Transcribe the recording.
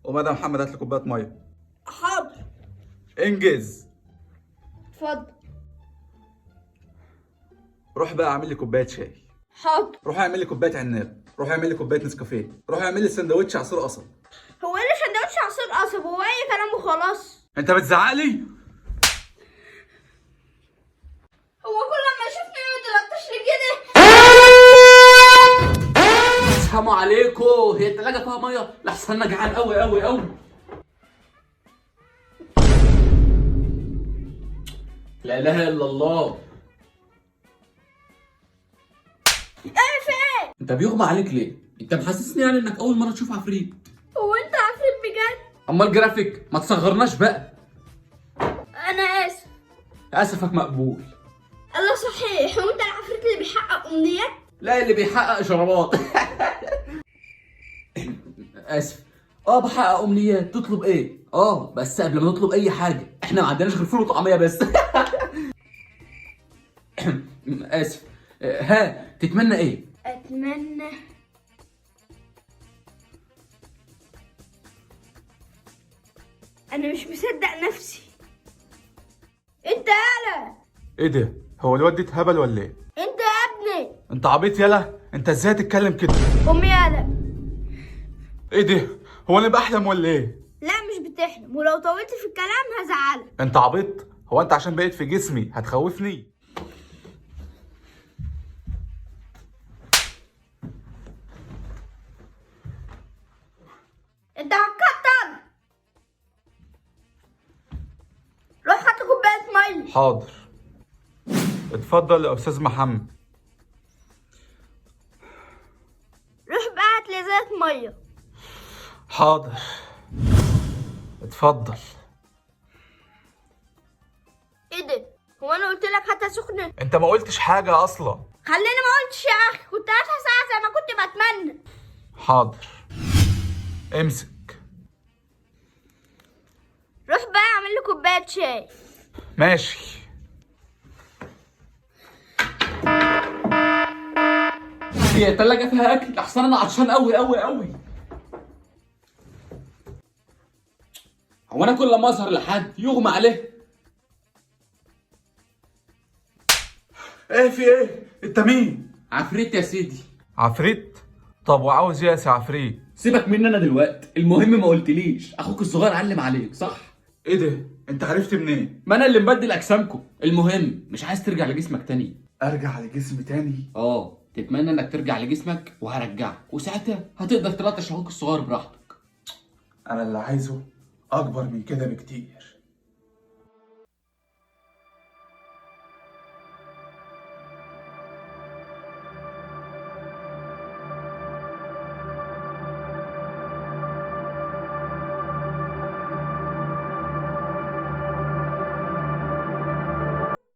قوم يا محمد هات لي كوباية مية. حاضر. انجز. اتفضل. روح بقى اعمل لي كوباية شاي. حاضر. روح اعمل لي كوباية عناب، روح اعمل لي كوباية نسكافيه، روح اعمل لي سندوتش عصير قصب. هو ايه اللي سندوتش عصير قصب؟ هو اي كلام وخلاص. انت بتزعق لي؟ هو كل ما يشوفني يقعد يلطش لي كده. السلام عليكم. هي التلاجة فيها مية؟ لحسن انا جعان قوي قوي قوي. لا اله الا الله. ايه في ايه؟ انت بيغمى عليك ليه؟ انت محسسني يعني انك اول مرة تشوف عفريت. هو انت عفريت بجد؟ امال جرافيك؟ ما تصغرناش بقى. انا اسف. اسفك مقبول. الله صحيح، هو انت العفريت اللي بيحقق امنيات؟ لا، اللي بيحقق شرابات. اسف. بحقق امنيات. تطلب ايه؟ بس قبل ما نطلب اي حاجة، احنا ما عندناش غير فول وطعميه بس. اسف. ها، تتمنى ايه؟ اتمنى انا مش مصدق نفسي. انت يالا. ايه ده؟ هو الواد ده اتهبل ولا ايه؟ انت يا ابني. انت عبيط يالا، انت ازاي تتكلم كده؟ امي يالا. ايه ده؟ هو انا بحلم ولا ايه؟ لا مش بتحلم، ولو طولت في الكلام هزعلك. انت عبيط؟ هو انت عشان بقيت في جسمي هتخوفني؟ انت هتكتر. روح هات كوباية مية. حاضر. اتفضل يا استاذ محمد. روح بقى هات لي ازازة مية. حاضر. اتفضل. ايه ده؟ هو انا قلت لك هاتها سخنة؟ انت ما قلتش حاجة اصلا. خليني ما قلتش يا اخي، كنت هاتها ساعة زي ما كنت بتمنى. حاضر. امسك. روح بقى اعمل لي كوباية شاي. ماشي. هي التلاجة فيها اكل؟ احسن انا عطشان قوي قوي قوي. هو انا كل ما اظهر لحد يغمى عليه؟ ايه في ايه؟ انت مين؟ عفريت يا سيدي. عفريت؟ طب وعاوز ايه يا سي عفريت؟ سيبك مني انا دلوقتي، المهم ما قلتليش اخوك الصغير علم عليك صح؟ ايه ده؟ انت عرفت منين؟ ما انا اللي مبدل اجسامكم. المهم مش عايز ترجع لجسمك تاني؟ ارجع لجسمي تاني؟ تتمنى انك ترجع لجسمك وهرجعك، وساعتها هتقدر تلطش اخوك الصغير براحتك. انا اللي عايزه اكبر من كده بكتير.